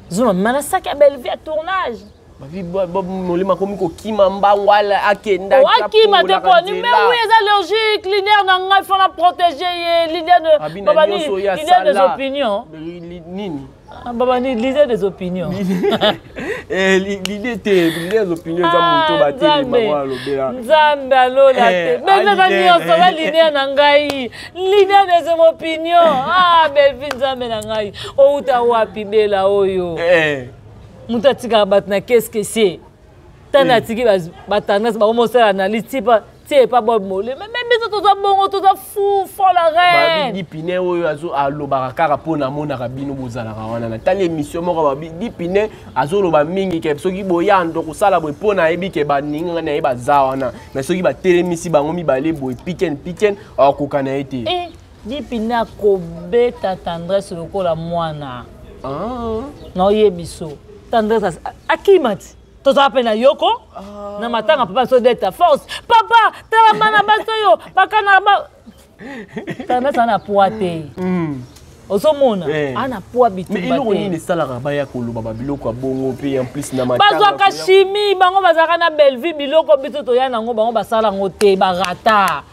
C: Zuma amema na saki ya Bellevue ya tournage.
D: Babi Bob Molema akomi kokima mbango, akenda.
C: Akima te poni, mais oui, eza logique. Leader na ngai, fana protéger ye, leader de babani, leader des opinions.
D: Nini?
C: Babani, leader des opinions.
D: Leader te, leader des opinions eza moto batelema alobela.
C: Nzambe alola te, Bellevue aza nyonso, aza leader na ngai, leader des opinions. Ah, Bellevue, Nzambe na ngai, outa wapi bela oyo? Moto atikaka bato na keske tani, atiki batendance, bakomosala analyse tipa tie epa Bob Molema. Me biso toza bongo, toza fou fort la reine.
D: Dipine oyo alobaka kaka mpo namonaka bino bozalaka wana. Natali émission moko, babi Dipine azoloba mingi ke soki boyando kosala boye, mpo nayebi ke baninga na ye baza wana, mais soki batelemisi bango mibale boye, piken piken, akoka na ye te.
C: Dipine akobeta Tendresse lokola mwana. Naoyebi so Tendresse akima ti tozala mpe na yoko na matanga. Papa so deta force, papa tala bana basi oyo bakana ba Tendresse ana poa te. Ozomona ana poa bitumba.
D: Eloko nini esalaka baya koloba babiloko ya bongo mpe en plus na
C: Bazwaka chimie, bango bazalaka na Bellevue. Biloko biso toya nango, bango basala yango te, barata.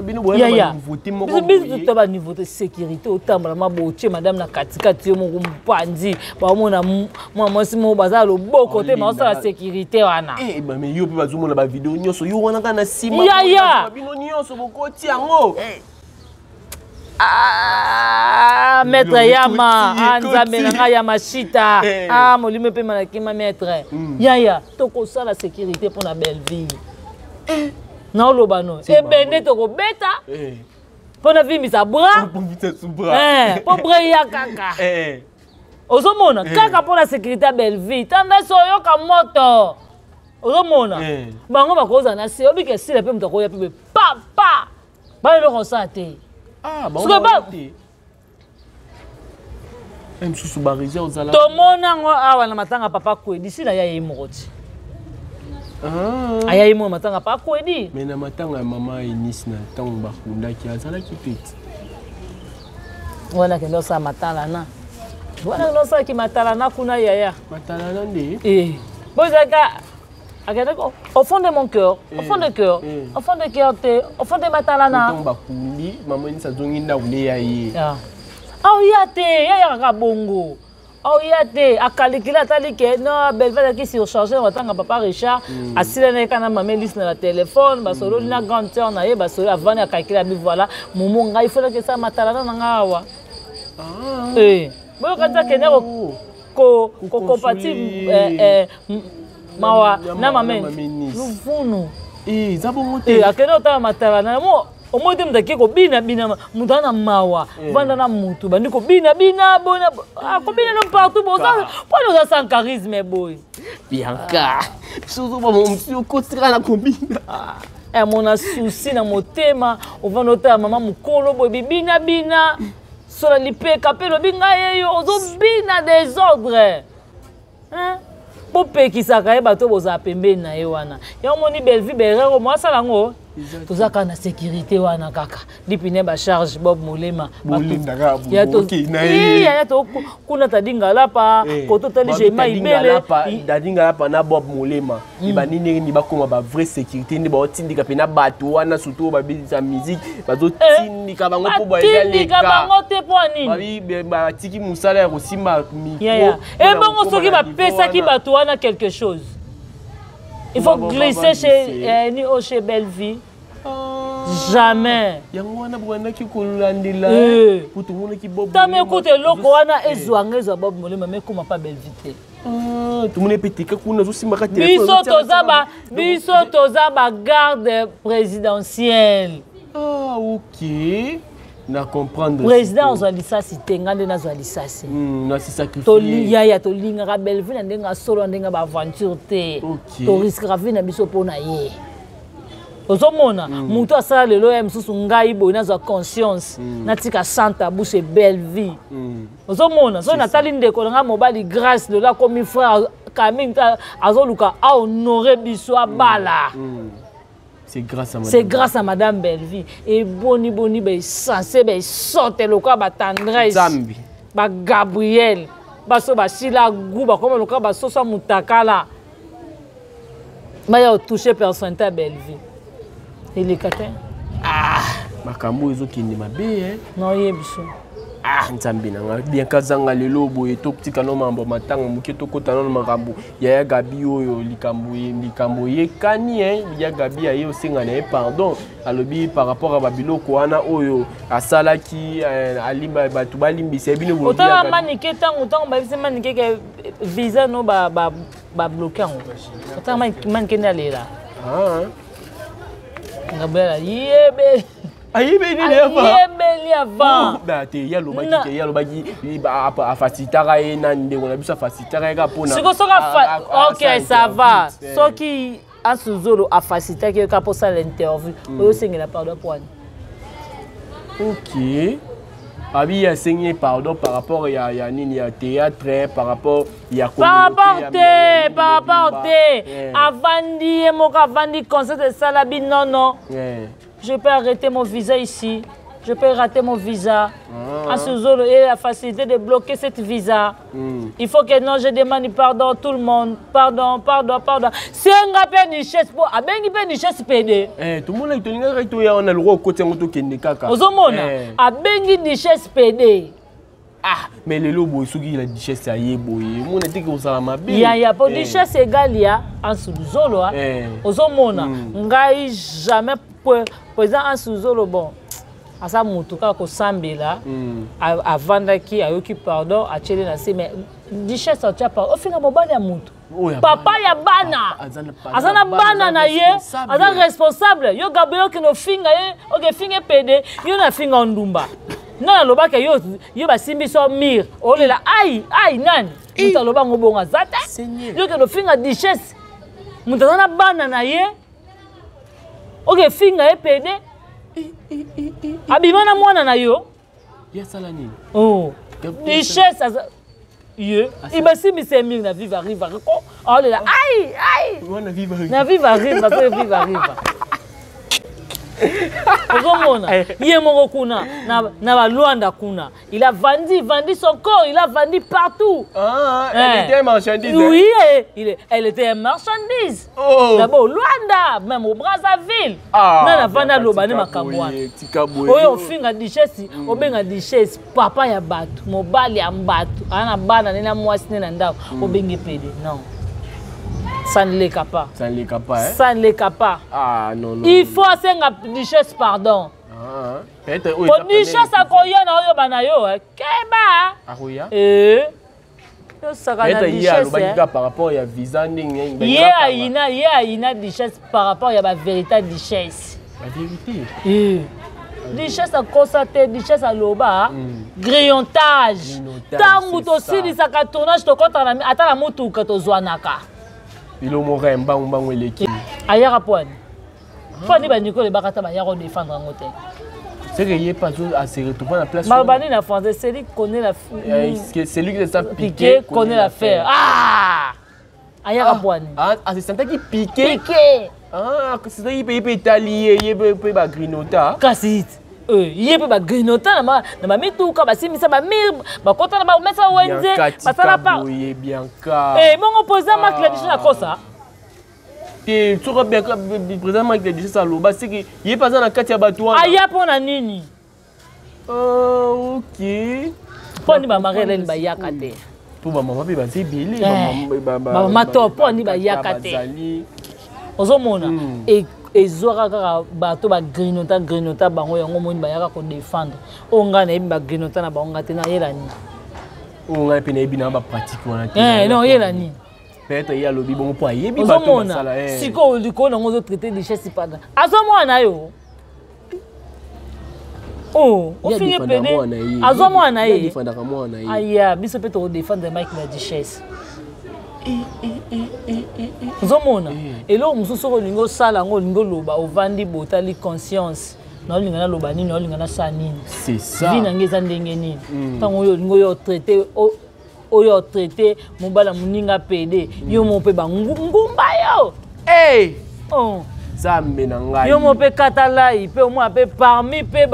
D: Bino boya nouveauté moko.
C: Biso to ba nouveauté sécurité, otambola mabotie madame na katikati, yo moko mopanzi, baomona mwa mwasi moko baza loboko te, baosala sécurité wana.
D: Mais yo mpe bazomona bavideo nyonso, yo wana kaka na nsima.
C: Yaya.
D: Bino nyonso bokoti yango.
C: Ah, maître Yama, ah, Nzambe na ngai, Yama shita. Ah, molimo mpe malakima maître. Yaya, tokosala sécurité mpona Belleville. Naoloba no ebende tokobeta mpona vimbisa bras, mpo bras eya kaka. Ozomona kaka mpona sécurité ya Belleville. Tendresse oyoka moto, ozomona bango bakozala na se obika esila mpe moto akoya mpe papa bana eloko osala te.
D: Mosusu baréseau ozala.
C: Tomona yango awa na matanga papa Kwedi. Sila ya ye moko ti aya ye moko matanga papa Kwedi.
D: Mais na matanga ya mama Enis, na ntango bakundaki, azalaki te ti.
C: Wana akende osala matalana, wana akende osalaki matalana kuna, yaya.
D: Matalana nde.
C: Bo ezalaka akende au fond de mon cœur, au fond de cœur, au fond de cœur te, au fond de matalana.
D: Ntango bakundi mama Enis, azongi ndako nde ya ye.
C: Aoya te, yaya kaka bongo aoya te. Akalikili, atali ke no Bellevue azalaki surcharge na matanga papa Richard. Asila na ye kaka na mama Elise na batelefone, basololi na grande sœur na ye, basololi, avandi, akalikili, abi voilà momo ngai folaki esala matalana na ngai awa. Boyoka ti akende kokompati mawa na mama Luvunu.
D: Eza bongo te.
C: Akende kotala matalana mo, omoi te moto ake kobina bina, moto aza na mawa, vanda na motu, bandi kobina bina bona, akobina no partout. Mpona oza sans charisme boye.
D: Bianca, biso ozobama mosu okotika na kobina.
C: Amona souci na motema, ovanda otala mama mokolo boye bibinabina, sola lipeka mpe elobi ngai ye yo ozobina desordre. Hein? Bopekisaka ye bato bozala pembeni na ye wana. Yango moni Bellevue Berero mo asala yango. Toza kaka na sécurité wana kaka. Lipine ba charge Bob Molema. Ya to kuna tadi ngalapa, koto tadi Jema Ibele.
D: Tadi ngalapa na Bob Molema. Ba nini ni bakoma ba vraie sécurité ni ba otindika pe na bato wana surtout ba beta musique bazo tindika bango po ba
C: Tindika bango te po nini?
D: Ba ba tiki musala ya kosimba micro.
C: Ebongo soki bapesaki bato wana quelque chose. Il faut glisser chez ni au chez Bellevue. Jamais.
D: Yango wana bobandaki kolandela po tomonaki Bob.
C: Tame écoute eloko wana ezwa nga ezwa Bob Molema mais ekoma pa Bellevue te.
D: Tomoni mpe teka kuna azosimbaka
C: telefone. Biso toza ba garde présidentielle.
D: Ah OK. Na comprendre.
C: Président azwa lisasi te, nga nde nazwa lisasi.
D: Nasi sacrifier.
C: Yaya tolingaka Bellevue na ndenge solo na ndenge ba aventure te. Toriskaka vie na biso mpo na ye. Ozomona moto asala lelo ya mosusu ngai boye nazwa conscience natika sans tabou chez Bellevue. Ozomona soki natali ndeko na ngai mobali Grâce lelo akomi frère Camille azoluka ahonore biso abala.
D: C'est grâce à madame.
C: C'est grâce à madame Bellevue. Et boni boni be censé be sorte loka ba tendresse.
D: Zambi.
C: Ba Gabriel. Ba so ba sila gou ba comme loka ba sosa mutakala. Ba ya toucher personne ta Bellevue. Il est catin.
D: Ah, makambo ezokende mabe hein.
C: Non yebiso.
D: Ah, nzambe na nga bien kazanga lelo boye totika no mambo matanga moke tokota no makambo ya Gabi oyo likambo yekani hein ya Gabi aye osenga na ye pardon alobi par rapport à babiloko wana oyo asalaki alimba bato balimbisa ye bino
C: boye. Otala manike tango tango babisi manike ke visa no ba ba ba bloquer yango. Otala manike nde alela.
D: Ah.
C: Gabriel yebe.
D: Ayebeli avant.
C: Ayebeli avant.
D: Ba te ya lobaki ke ya lobaki ba afacilitaka ye na ndeko na biso afacilitaka ye kaka mpona.
C: Siko soka fa OK ça va. Soki Asuzolo afacilitaki ye kaka mpo osala interview, oyo osengela pardon mpo wani.
D: OK. Abi asengi pardon par rapport ya ya nini ya théâtre par rapport ya
C: par rapport te par rapport te avandi ye moko avandi concert esala bi non non. Je peux arrêter mon visa ici. Je peux rater mon visa. Ah. Asuzolo et la facilité de bloquer cette visa. Il faut que non, je demande pardon à tout le monde. Pardon, pardon, pardon. C'est un rappel nichesse pour abengi pe nichesse PD.
D: Eh, tout le monde est en train de on a le droit au côté en tout kaka.
C: Ozomona. Abengi nichesse PD.
D: Ah, mais les lobos soki la duchesse aye boye. Mona te ko sala mabe.
C: Ya ya po duchesse égale ya Ansuzolo. Ozomona. Ngai jamais président Ansuzolo bon. Asa mutu kaka kosambela avandaki ayoki pardon atieli na se mais duchesse atia pardon ofinga mobali ya mutu papa ya bana aza na bana na ye aza responsable yo Gabriel okende ofinga ye okefinga pede yo na finga ndumba nani alobaka yo yo basimbi so mire olela ai ai nani mutu aloba ngo bongo aza te yo okende ofinga duchesse mutu aza na bana na ye okefinga ye pede abima na mwana na yo
D: yasala nini
C: oh duchesse aza ye ibasimbisa mingi na viva riva ko aolela ai ai na viva riva so viva riva ozomona ye moko kuna na balwanda kuna il a vendu son corps, il a vendu partout.
D: Ah, elle était marchandise.
C: Oui, elle était marchandise.
D: Oh.
C: D'abord Luanda, même au Brazzaville.
D: Ah,
C: nana vanda lobane makambo wana. Oyo ofinga duchesse, obenga duchesse papa ya bato, mobali ya bato, ana bana nena mwasi nena ndako, obenge pede. Non. Ça ne l'est pas.
D: Ça ne l'est pas, hein?
C: Ça ne l'est pas.
D: Ah non non.
C: Il faut asenga duchesse pardon.
D: Ah.
C: Po duchesse akoya na oyo bana yo, keba.
D: Akoya?
C: Eh. Yo saka na duchesse.
D: Par rapport ya visa ndenge.
C: Ye ayina, ye ayina duchesse par rapport ya ba véritable duchesse.
D: La vérité.
C: Eh. Duchesse akosa te, duchesse aloba, grillontage. Tangu tosilisaka tournage tokota na ata na mutuka tozwanaka.
D: Bilo moko ya mbangu mbangu eleki.
C: Ayaka pwani. Mpo nde banikole bakata baya kodefendre yango te.
D: C'est que ye pas à se retrouver na place.
C: Balobani na français, celui qui connaît la
D: celui qui se sent
C: piqué connaît l'affaire. Ah, ayaka bwani.
D: Ah, se sentaki piqué.
C: Piqué.
D: Ah, c'est ye mpe etali ye, ye mpe bagrinota.
C: Kasi ye mpe bagrinota na bamituka, basimbisa bamire, bakota na bamesa wenze, basala pa
D: boye. Bianca,
C: bongo président Mark la biso na kosa.
D: Te, soki Bianca, président Mark la biso aloba, seke ye mpe aza na kati ya bato wana.
C: Aya mpo na nini?
D: Ok.
C: Mpo nini bamari Helene bayaka te?
D: Mpo bamama mpe baza ebele.
C: Bamama to, mpo nini bayaka te? Ozomona, ezwaka kaka bato bagrinota grinota bango, yango omoni bayaka kodefendre. Oyo ngai nayebi bagrinota na bango, ngai te, nayela nini?
D: Oyo ngai mpe nayebi na bapratique wana te.
C: Non, oyela nini?
D: Peut-être ye alobi bongo mpo ayebi bato.
C: Ozomona.
D: Basala.
C: Sikoyo likolo nango ozotraite duchesse pada, azomona na yo. Oh, ofingi pene, azwa mwana na ye.
D: Adefendaka mwana na ye.
C: Aya, biso mpe tokodefendre Mike la Duchesse. Ozomona, eloko mosusu soki olingi osala yango, olingi oloba, ovandi botali conscience na olinga naloba nini, olinga nasala nini,
D: C'est ça.
C: vie na ngai eza ndenge nini. Ntango oyo olingi oyo otraite, oyo otraite mobala moninga pede, yo mo mpe bangumba yo.
D: Hey!
C: Oh.
D: Nzambe na ngai.
C: Yo mo mpe kata lai mpe omona mpe parmi mpe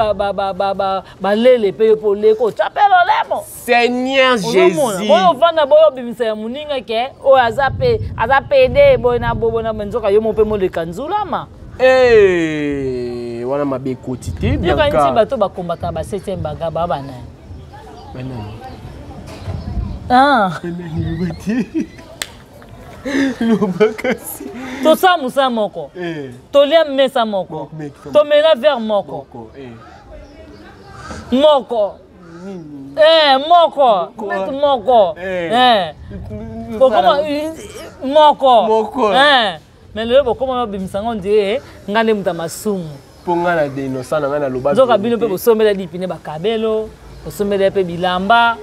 C: balele mpe yo mpe oleki otya mpe lolemo.
D: Seigneur Jésus.
C: Boyo ovanda, boyo obimisa ya moninga ke oyo aza pe aza pede boye na boye na boye, nzoka yo mo mpe moleka nzulama.
D: Hey, wana mabe ekoti te.
C: Yokanisi
D: Bianca.
C: bato bakombataka ba 7e baga baa banani?
D: Banani?
C: Ah.
D: Banani? Loba te, loba kasi.
C: Tosala mosala moko, tolia mesa moko, tomela verre moko.
D: Moko, eh.
C: Moko, moko mbetu moko. Bokoma moko.
D: Moko.
C: Mais lelo bokoma babimisa ngo ndie nga nde moto ya masumu.
D: Mpo ngai na dénonça na ngai, naloba
C: Nzoka bino mpe
D: vérité.
C: bosombela dipine, bakabelo bosombela mpe bilamba.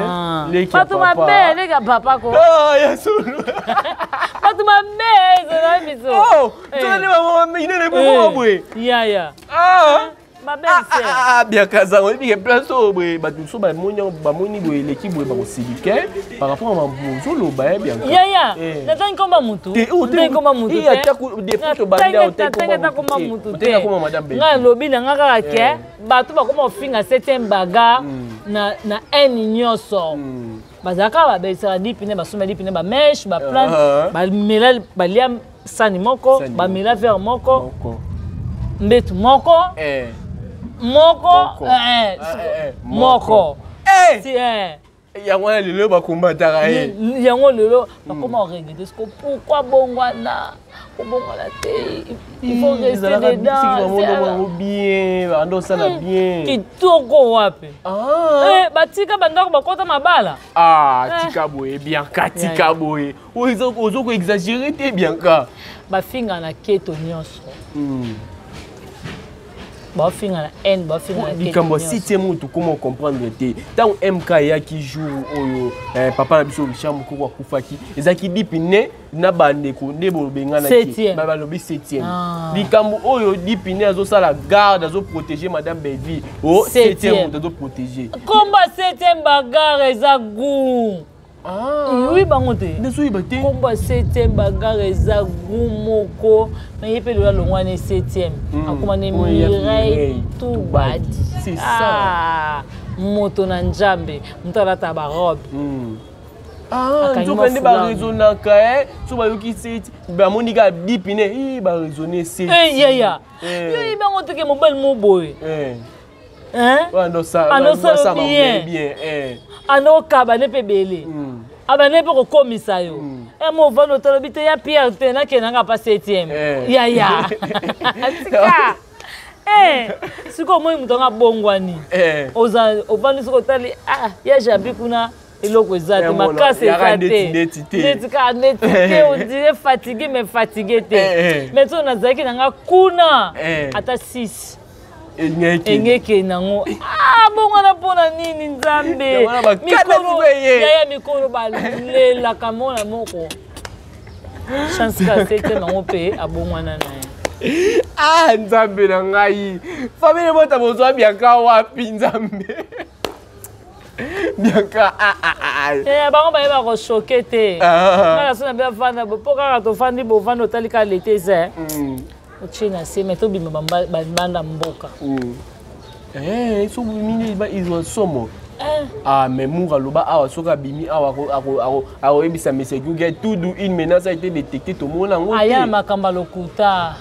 C: Ah.
D: Leki ya
C: Bato
D: papa.
C: mabe, leki ya papa ko.
D: Ah, ya solo.
C: Bato mabe ezala biso.
D: Oh, tozali bamama inene bongo boye.
C: Yaya.
D: Ah.
C: Babelle.
D: Ah, Bianca Zango, oyebi ke place oyo boye, bato mosusu bamoni yango, bamoni boye eleki boye, bakosilike par rapport à mambo ozoloba ye, Bianca.
C: Yaya,
D: Eh.
C: natangi komba mutu.
D: Te, oh, te,
C: Natangi komba mutu
D: eh,
C: te.
D: ata depuis tobandi awa, otangi
C: Natangi ata
D: komba
C: komba
D: mutu te.
C: mutu
D: Otangi
C: te.
D: akoma madame Belvi.
C: Ngai alobi na nga kaka ke
D: Eh.
C: bato bakoma kofinga 7e bagarre na haine nyonso. Bazalaka babelisaka dipine, basomba dipine, bameshe, baplante, bamela, balia sani moko,
D: Sani.
C: bamela verre moko,
D: Moko.
C: mbetu moko. Moko.
D: Moko.
C: Eh,
D: Moko.
C: moko.
D: Eh!
C: Si, eh.
D: Yango wana lelo bakombataka ye.
C: Yango lelo bakoma koregrete siko pourquoi bongwana, kobongwana te, il faut rester dedans.
D: Dedans bien, bando osala bien.
C: Kitoko wapi?
D: Ah.
C: Eh, batika bandako, bakota mabala.
D: Ah,
C: Eh.
D: tika boye, Bianca, tika boye. Oyo ozo koexagere te, Bianca.
C: Bafinga na keto nyonso, bafinga na haine, bafinga na keto
D: Likambo ya
C: nyonso.
D: septième oyo tokóma comprendre te, ntango MK eyaki jour oyo, papa na biso Richard Mokoko akufaki, ezalaki dipine na bandeko nde bobenganaki.
C: Septième.
D: Balobi septième.
C: Ah.
D: Likambo oyo, dipine azosala garde, azoprotege madame Belvi o
C: Septième.
D: septième, moto azoprotege.
C: Komba septième bagarre eza goût. Oui, bango te.
D: Nazoyeba te.
C: Komba septième bagarre eza goût moko, mais ye mpe lelo alongwa ne septième, akoma ne
D: Oyo ya
C: Mireille
D: Mireille
C: Tubadi.
D: C'est ça.
C: Ah, moto na Nzambe, moto alata barobe.
D: Ah,
C: Akangi
D: nzoka nde
C: mafulani.
D: baraisonnaka e so bayoki seti, bamoni kaka dipine, baraisonne seti.
C: Yaya, yo yebi yango teke mobali mo boye. Hein? Anosala bien.
D: Bien, eh.
C: Anokaba ne mpe ebele, abande mpe kokomisa yo mo ovandi, otalobi te ya Pierre te, nakendanga pa septième. Yaya, tika. Sikoyo omoi moto anga abongwani, oza ovandi, soki otali, ah, ya Jabi kuna, eloko eza te.
D: Eh, mona,
C: Makasi
D: yaka
C: eza
D: ndeti
C: te.
D: ndeti te.
C: Ndeti kaka ndeti te, on dirait fatigué mais fatigué te. Mais so nazalaki na nga kuna, ata 6
D: Engeki.
C: Engeke nango, ah, bongwana mpona nini, Nzambe?
D: Yango wana bakata
C: Mikolo
D: sikoyo ye.
C: yaya, mikolo balelaka mona moko, chance ka septième yango mpe abongwana na ye.
D: Ah, nzambe na ngai, famille bota, bozwa Bianca wapi? Nzambe, Bianca, ah, ah, ah.
C: Eh, bango bayeba kochoquer te. Nga na so na bafanda mpo kaka tofandi, bovandi, otali kaka lete eza otie na se, mais tobima banda mboka.
D: Eh, so bimini izwa somo. Ah, mais Mour aloba awa, soki abimi awa, akoyebisa monsieur Google tudu, une menace a été détectée, tomona yango.
C: Aya na makambo ya lokuta,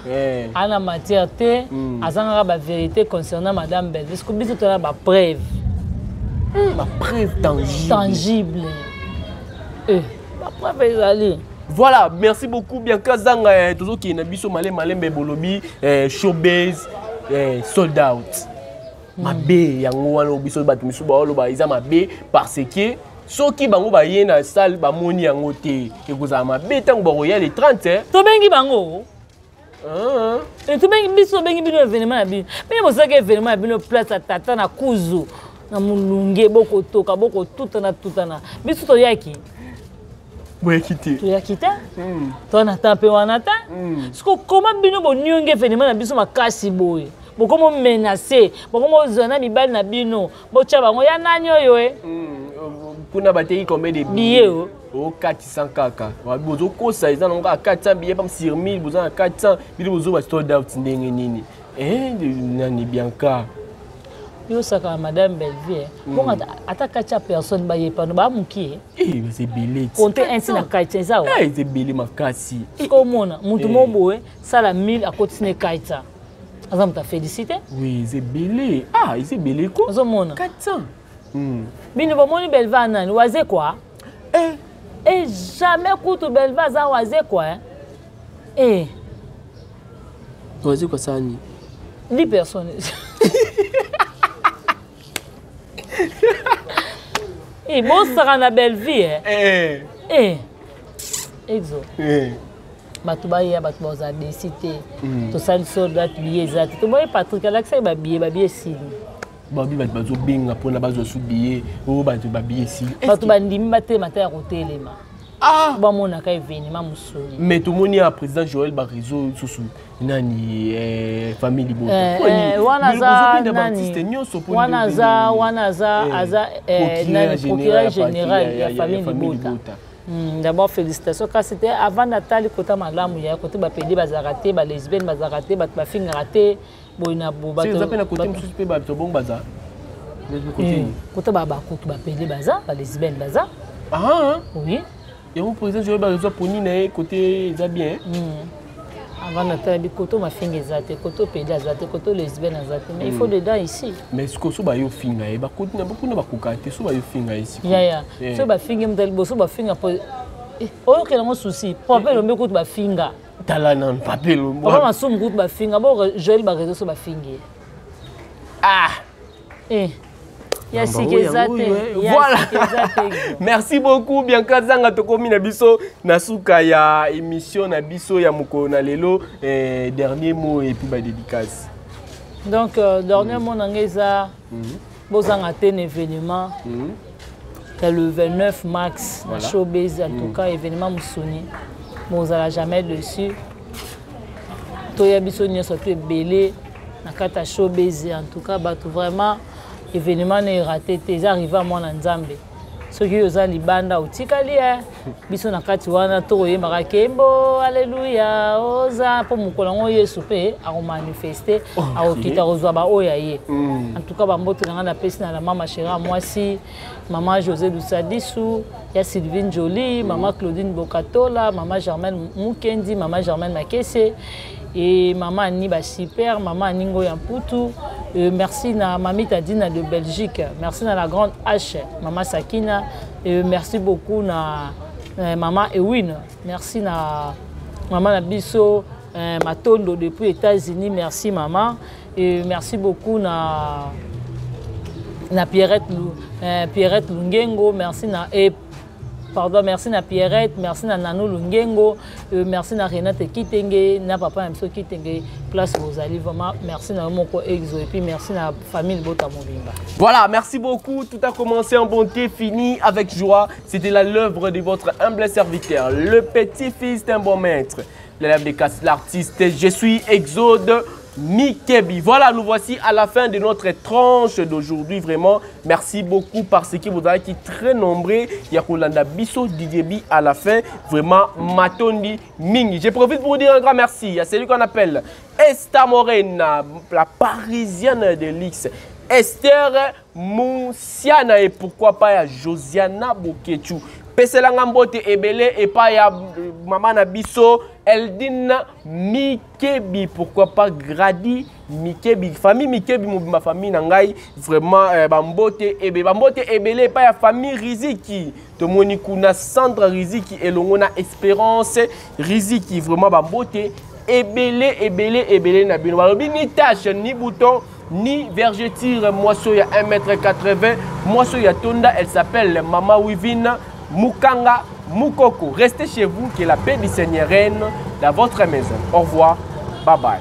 C: aya na matière te, azangaka bavérité concernant madame Belle, parce que biso tona bapreuve.
D: Bapreuve tangible.
C: Tangible, bapreuve ezali.
D: Voilà, merci beaucoup Bianca Zanga. Tozokende na biso malembe malembe. Bolobi showbase sold out, mabe yango wana. Biso bato misusu baoloba eza mabe, parce que soki bango baye na salle, bamoni yango te, ekozala mabe ntango bakoya le 30.
C: Tobengi bango, tobengi biso, tobengi bino événement na bino. Bino bosalaki événement ya bino, place ya tata na kuzu na molunge, bokotoka, bokotutana tutana. Biso toyaki.
D: Boyaki te.
C: Toyaki te, towana ta mpe wana te. Siko koma bino boniongi événement na biso makasi boye, bokomo menace, bokomo ozwa na mibali na bino, botya bango ya nani oyo e.
D: Kuna bateki combien de
C: billets? O.
D: O 400 kaka, bozokosa, eza nango kaka 400 billets pam sur 1000, boza na 400, bino bozoba sold out ndenge nini? Nani, Bianca?
C: Yosaka madame Bellevue, bongo ata kati ya personne bayepano bamukie.
D: Eza ebele.
C: Compte ainsi na kati eza wa.
D: Eza ebele makasi.
C: Komona mutu mo boye sala 1000, akotisi na kati, aza moto afélicité.
D: Oui, eza ebele, ah, eza ebele ko.
C: Ozomona.
D: 400.
C: Bino bomoni Belva nani waze kwa e jamais kutu Belva aza waze kwa e.
D: Waze kwa sani.
C: 10 personnes e bosaka na Bellevie eh. Eh. Exo bato baya, bato bazala desi te. Tosali sold out, billet eza te. Toboyi Patrik alakisaki babillet, babillet esili.
D: Babi bato bazobenga mpona bazwa su billet oyo, bato babillet esili.
C: Bato bandimi batelema te ya kotelema, bamonaka événement mosuni.
D: Mais tomoni ya président Joël Baréseau susu nani, famille libota.
C: Wana aza nani? Wana aza, wana aza, aza nani? Procureur général ya famille libota. D'abord félicitation, kasi te avant natali kota malamu ya kote bapédé bazalaka te, balesbienne bazalaka te, bato bafingaka te boye na bo.
D: Eza mpe na kote mosusu mpe bato bongo baza.
C: Kota bakutu bapédé baza, balesbienne baza. Oui.
D: Yango président Joël bazwa poni na ye kote eza bien.
C: Avant natala koto mafinga eza te, koto pédé aza te, koto lesbienne aza te, mais il faut dedans ici.
D: Mais sikoyo so bayofinga ye, bakoti kuna bakoka te, so bayofinga ye sikoyo?
C: Yaya, so bafingi moto ya liboso, bafinga po oyokela ngo souci. Papa Elombe kutu bafinga.
D: Tala nanu papa Elombe.
C: Papa Masumu kutu bafinga bo Joel Baréseau, so bafingi ye.
D: Ah.
C: Eh. Ya sika eza te.
D: Voilà, merci beaucoup Bianca Zanga. Tokomi na biso na suka ya émission na biso ya mokolo na lelo. Dernier mot et puis badédicace.
C: Donc dernier mot na ngai eza bozanga te na événement ya le 29 mars na Showbase. En tout cas, événement mosuni, bozala jamais dessus. Toya biso nyonso to ebele na kati ya Showbase. En tout cas, bato vraiment, événement na eraté te, eza arrivé ya mwana Nzambe. Soki oyo oza libanda, otikali e biso na kati wana, tokoyembaka kembo aleluya oza mpo mokolo yango Yesu mpe akomanifeste, akokita kozwa baoyo ya ye. En tout cas, bambote na ngai napesi na la mama chéra, mwasi mama José Lusadisu ya Sylvine Jolie, mama Claudine Bokatola, mama Germaine Mukendi, mama Germaine Makese et mama Annie Basiper, mama Aningo Yamputu. Merci na Mami Tadina de Belgique, merci na la grande H, mama Sakina, et merci beaucoup na mama Ewin, merci na mama na biso Matondo depuis États-Unis, merci mama, et merci beaucoup na Pierrette, Pierrette Lungengo, merci na et pardon, merci na Pierrette, merci na Nano Lungengo, merci na Renate Kitenge, na papa na biso Kitenge, place bozali, vraiment merci na moko Exo, et puis merci na famille Bota Mobimba.
D: Voilà, merci beaucoup. Tout a commencé en bonté, fini avec joie. C'était la l'œuvre de votre humble serviteur, le petit-fils d'un bon maître. L'élève de casse l'artiste. Je suis Exode Mikebi. Voilà, nous voici à la fin de notre tranche d'aujourd'hui. Vraiment, merci beaucoup parce que vous avez été très nombreux. Yakolanda Bisso Didier B à la fin. Vraiment, Matondi Mingi. Je profite pour dire un grand merci à celui qu'on appelle Esther Morena, la parisienne de l'X. Esther Moussiana et pourquoi pas à Josiana Bokechu. Peselanga mbote ebele et pas ya maman na biso Eldine Mikebi pourquoi pas Grady Mikebi famille Mikebi ma famille na ngai vraiment euh, bambote ebe bambote ebele pas ya famille Riziki tomoni kuna Sandra Riziki elongo na Espérance Riziki vraiment bambote ebele ebele ebele na bino balobi ni tache ni bouton ni vergetire mwasi oyo ya 1m80 mwasi oyo ya tonda elle s'appelle mama wivine mukanga mukoko restez chez vous que la paix du seigneur règne dans votre maison au revoir bye bye.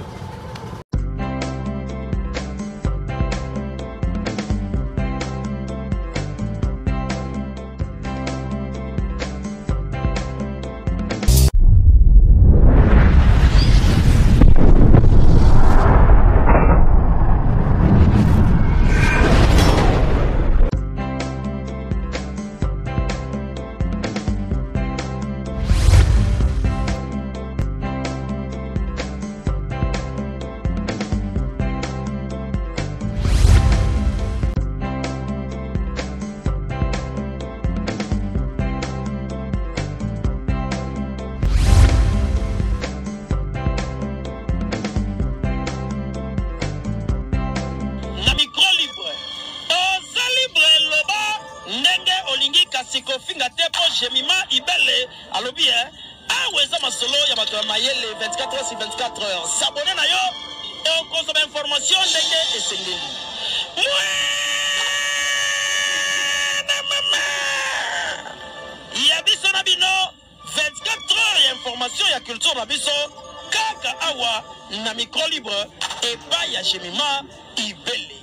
E: Na micro libre oza libre loba ndenge olingi kasi kofinga te mpo jemima ibele alobi e awa eza masolo ya bato ya mayele 24 heures sur 24 heures sabone na yo okozwa bainformation ndenge esengeli Mwana mama ya biso na bino 24 heures ya information ya culture na biso kaka awa na micro libre epai ya jemima ibele.